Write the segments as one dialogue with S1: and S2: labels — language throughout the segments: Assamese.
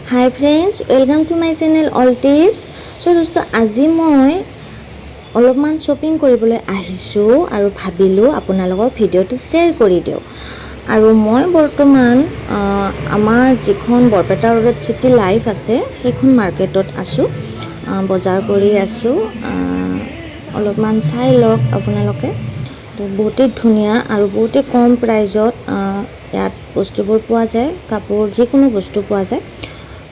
S1: Hi friends, welcome to my channel All Tips. So দোস্ত, আজি মই অলপমান শ্বপিং কৰিবলৈ আহিছোঁ আৰু ভাবিলোঁ আপোনালোকক ভিডিঅ'টো শ্বেয়াৰ কৰি দিওঁ। আৰু মই বৰ্তমান আমাৰ যিখন বৰপেটা ৰোডত চিটি লাইফ আছে, সেইখন মাৰ্কেটত আছোঁ, বজাৰ কৰি আছোঁ। অলপমান চাই লওক আপোনালোকে। তো বহুতেই ধুনীয়া আৰু বহুতেই কম প্ৰাইজত ইয়াত বস্তুবোৰ পোৱা যায়, কাপোৰ যিকোনো বস্তু পোৱা যায়।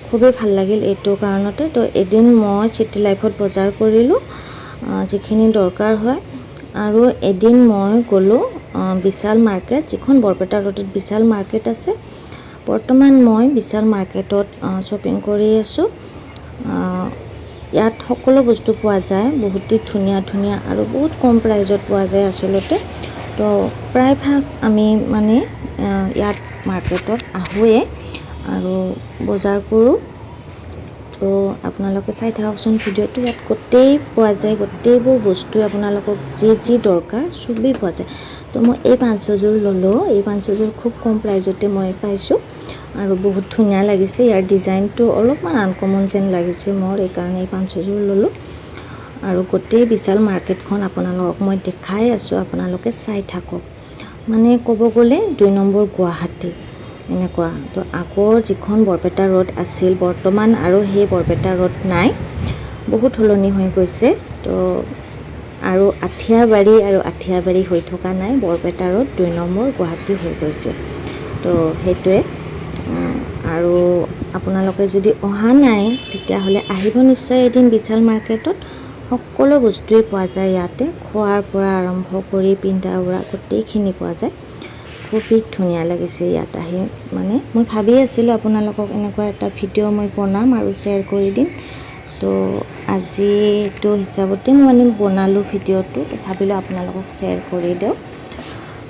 S1: খুবেই ভাল লাগিল এইটো কাৰণতে। তো এদিন মই চিটি লাইফত বজাৰ কৰিলোঁ যিখিনি দৰকাৰ হয় আৰু এদিন মই গ'লোঁ বিশাল মাৰ্কেট, যিখন বৰপেটা ৰোডত বিশাল মাৰ্কেট আছে। বৰ্তমান মই বিশাল মাৰ্কেটত শ্বপিং কৰি আছোঁ। ইয়াত সকলো বস্তু পোৱা যায়, বহুতেই ধুনীয়া ধুনীয়া আৰু বহুত কম প্ৰাইজত পোৱা যায় আচলতে। তো প্ৰায়ভাগ আমি মানে ইয়াত মাৰ্কেটত আহোঁৱেই আৰু বজাৰ কৰোঁ। তো আপোনালোকে চাই থাককচোন ভিডিঅ'টো। ইয়াত গোটেই পোৱা যায়, গোটেইবোৰ বস্তু, আপোনালোকক যি যি দৰকাৰ চবেই পোৱা যায়। তো মই এই 500যোৰ ল'লোঁ। এই 500যোৰ খুব কম প্ৰাইজতে মই পাইছোঁ আৰু বহুত ধুনীয়া লাগিছে। ইয়াৰ ডিজাইনটো অলপমান আনকমন যেন লাগিছে মোৰ, এইকাৰণে এই 500যোৰ ল'লোঁ। আৰু গোটেই বিশাল মাৰ্কেটখন আপোনালোকক মই দেখাই আছোঁ, আপোনালোকে চাই থাকক। মানে ক'ব গ'লে 2 নম্বৰ গুৱাহাটী এনেকুৱা। তো আগৰ যিখন বৰপেটা ৰোড আছিল, বৰ্তমান আৰু সেই বৰপেটা ৰোড নাই, বহুত সলনি হৈ গৈছে। তো আৰু আঠিয়াবাৰী আৰু আঠিয়াবাৰী হৈ থকা নাই, বৰপেটা ৰোড 2 নম্বৰ গুৱাহাটী হৈ গৈছে। তো সেইটোৱে। আৰু আপোনালোকে যদি অহা নাই, তেতিয়াহ'লে আহিব নিশ্চয় এদিন বিশাল মাৰ্কেটত। সকলো বস্তুৱেই পোৱা যায় ইয়াতে, খোৱাৰ পৰা আৰম্ভ কৰি পিন্ধা উৰা গোটেইখিনি পোৱা যায়। খুবেই ধুনীয়া লাগিছে ইয়াত আহি। মানে মই ভাবি আছিলোঁ আপোনালোকক এনেকুৱা এটা ভিডিঅ' মই বনাম আৰু শ্বেয়াৰ কৰি দিম। তো আজি এইটো হিচাপতে মই মানে বনালোঁ ভিডিঅ'টো। তো ভাবিলোঁ আপোনালোকক শ্বেয়াৰ কৰি দিওঁ,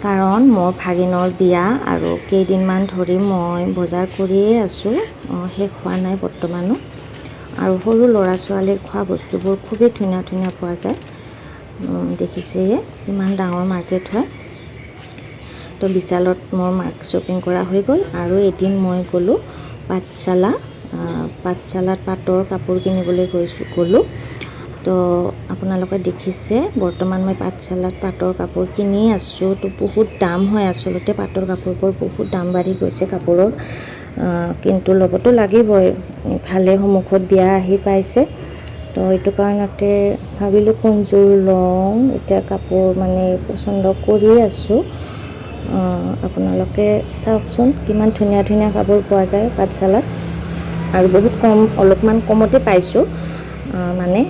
S1: কাৰণ মোৰ ভাগিনৰ বিয়া আৰু কেইদিনমান ধৰি মই বজাৰ কৰিয়ে আছোঁ, শেষ হোৱা নাই বৰ্তমানো। আৰু সৰু ল'ৰা ছোৱালীৰ খোৱা বস্তুবোৰ খুবেই ধুনীয়া ধুনীয়া পোৱা যায়। দেখিছেয়ে ইমান ডাঙৰ মাৰ্কেট হয়। তো বিশালত মোৰ মাৰ্ক শ্বপিং কৰা হৈ গ'ল আৰু এদিন মই গ'লোঁ পাঠশালা। পাঠশালাত পাটৰ কাপোৰ কিনিবলৈ গৈছোঁ, গ'লোঁ। তো আপোনালোকে দেখিছে, বৰ্তমান মই পাঠশালাত পাটৰ কাপোৰ কিনি আছোঁ। তো বহুত দাম হয় আচলতে, পাটৰ কাপোৰবোৰ বহুত দাম বাঢ়ি গৈছে কাপোৰৰ, কিন্তু ল'বতো লাগিবই। ইফালে সন্মুখত বিয়া আহি পাইছে। তো এইটো কাৰণতে ভাবিলোঁ কোনযোৰ লওঁ। এতিয়া কাপোৰ মানে পচন্দ কৰি আছোঁ। আপোনালোকে চাওকচোন, কিমান ধুনীয়া ধুনীয়া কাপোৰ পোৱা যায় পাঠশালাত আৰু বহুত কম, অলপমান কমতে পাইছোঁ। মানে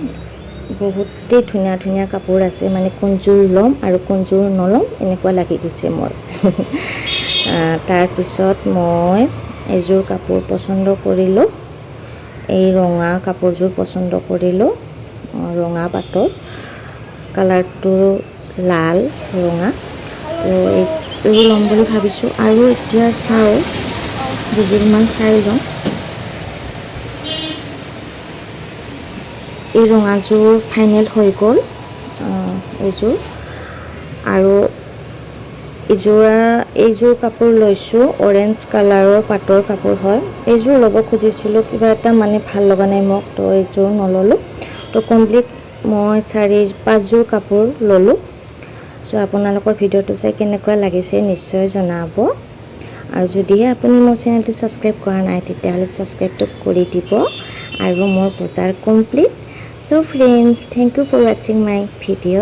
S1: বহুতেই ধুনীয়া ধুনীয়া কাপোৰ আছে। মানে কোনযোৰ ল'ম আৰু কোনযোৰ নল'ম এনেকুৱা লাগি গৈছে মোৰ। তাৰপিছত মই এযোৰ কাপোৰ পচন্দ কৰিলোঁ, এই ৰঙা কাপোৰযোৰ পচন্দ কৰিলোঁ। ৰঙা পাটৰ, কালাৰটো লাল ৰঙা। তো এইযোৰ ল'ম বুলি ভাবিছোঁ আৰু এতিয়া চাওঁ, দুযোৰমান চাই লওঁ। এই ৰঙাযোৰ ফাইনেল হৈ গ'ল, এইযোৰ। আৰু এইযোৰ কাপোৰ লৈছোঁ, অৰেঞ্জ কালাৰৰ পাটৰ কাপোৰ হয়। এইযোৰ ল'ব খুজিছিলোঁ, কিবা এটা মানে ভাল লগা নাই মোক, তো এইযোৰ নল'লোঁ। তো কমপ্লিট মই চাৰি পাঁচযোৰ কাপোৰ ল'লোঁ। চ' আপোনালোকৰ ভিডিঅ'টো চাই কেনেকুৱা লাগিছে নিশ্চয় জনাব আৰু যদিহে আপুনি মোৰ চেনেলটো ছাবস্ক্ৰাইব কৰা নাই, তেতিয়াহ'লে ছাবস্ক্ৰাইবটো কৰি দিব। আৰু মোৰ বজাৰ complete. So friends, thank you for watching my video.